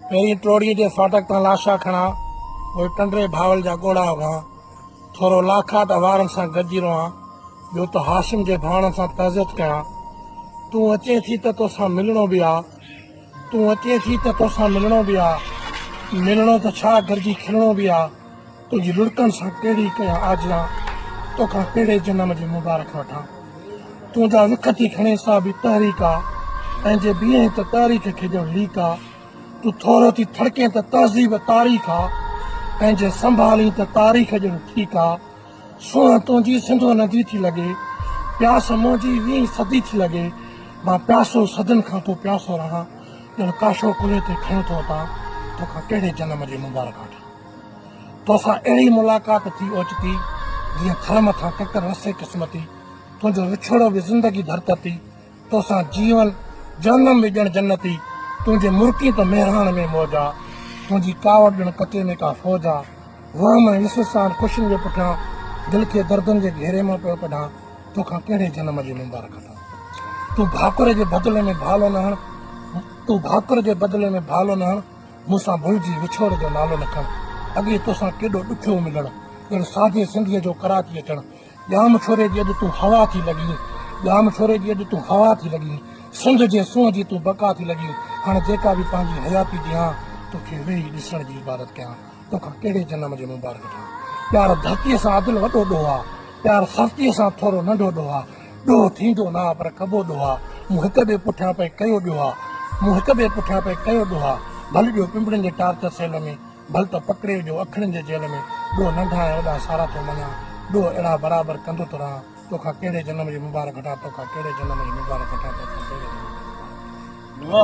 پهرين ٽوڙيء جي ڦاٽڪ تان لاشا کڻان، پوء ٽنڊي بھاول جا ڳوڙها اگهان، ٿورو لاکاٽ وارن سان گڏجي روئان، ٻيو ته هاشم جي ڀاڻن سان تعزيت ڪيان. تون اچين ٿي ته توسان ملڻو به آ، تون اچين ٿي ته توسان ملڻو به آ، ملڻو ته ڇا گڏجي کلڻو به آ، تنهنجي لڙڪن سان ڪهڙي ڪيان آجيان، توکان ڪهڙي جنم جي مبارڪ وٺان. تون جا وک ٿي کڻين سا به تحريڪ آ، ۽ جي بيهين ته تاريخ کي ڄڻ ليڪ آ. تون ٿورو ٿي ٿڙڪين ته تهذيب تاريخ آ، ۽ جي سنڀالين ته تاريخ ڄڻ ٺيڪ آ. سونهن تنهنجي سنڌو ندي ٿي لڳي، پياس منهنجي ويهين صدي ٿي لڳي. مان پياسو صدين کان ٿو پياسو رهان، ڄڻ ڪاشو ڪلهي تي کنيو ٿو وتان، توکان ڪهڙي جنم جي مبارڪ وٺان. توسان اهڙي ملاقات ٿي اوچتي، جيئن ٿر مٿان ڪڪر رسي قسمتي. تنهنجو وڇوڙو به زندگي ڌرتتي، توسان جيون جهنم به ڄڻ جنتي. تنهنجي مرڪي ته مهراڻ ۾ موج آ، تنهنجي ڪاوڙ ڄڻ ڪچي ۾ ڪا فوج آ. وهم ۽ وسوسان خوشين جي پٺيان، دل کي دردن جي گهيري مان پيو ڪڍان، توکان ڪهڙي جنم جي مبارڪ وٺان. تون ڀاڪر جي بدلي ۾ ڀالو نه هڻ، تون ڀاڪر جي بدلي ۾ ڀالو نه هڻ، مون سان ڀلجي وڇوڙ جو نالو نه کڻ. اڳي توسان ڪيڏو ڏکيو ملڻ، ڄڻ سادي سنڌيء جو ڪراچي اچڻ. ڄام ڇوري جي اڄ تون هوا ٿي لڳين، ڄام ڇوري جي اڄ تون هوا ٿي لڳين، سنڌ جي سونهن جي تون بقا ٿي لڳين. هاڻ جيڪا به پنهنجي حياتي ڏيان، توکي ويهي ڏسڻ جي عبادت ڪيان، توکان ڪهڙي جنم جي مبارڪ وٺان. پيار ڌرتيء سان عدل وڏو ڏوهه آ، پيار سرتيء سان ٿورو ننڍو ڏوهه آ. ڏوهه ٿيندو نه آ پر ڪبو ڏوهه آ، مون هڪ ٻئي پٺيان پئي ڪيو ڏوهه آ، مون هڪ ٻئي پٺيان پئي ڪيو ڏوهه آ. ڀل ڏيو پنبڻين جي ٽارچر سيل ۾، ڀل ته پڪڙي وجهو اکڙين جي جيل ۾، ڏوهه ننڍا ۽ وڏا سارا ٿو مڃان، ڏوهه اهڙا برابر ڪندو ٿو رهان، توکان ڪهڙي جنم جي مبارڪ وٺان، توکان ڪهڙي جنم جي مبارڪ وٺان، توکان ڪهڙي جنم جي مبارڪ وٺان.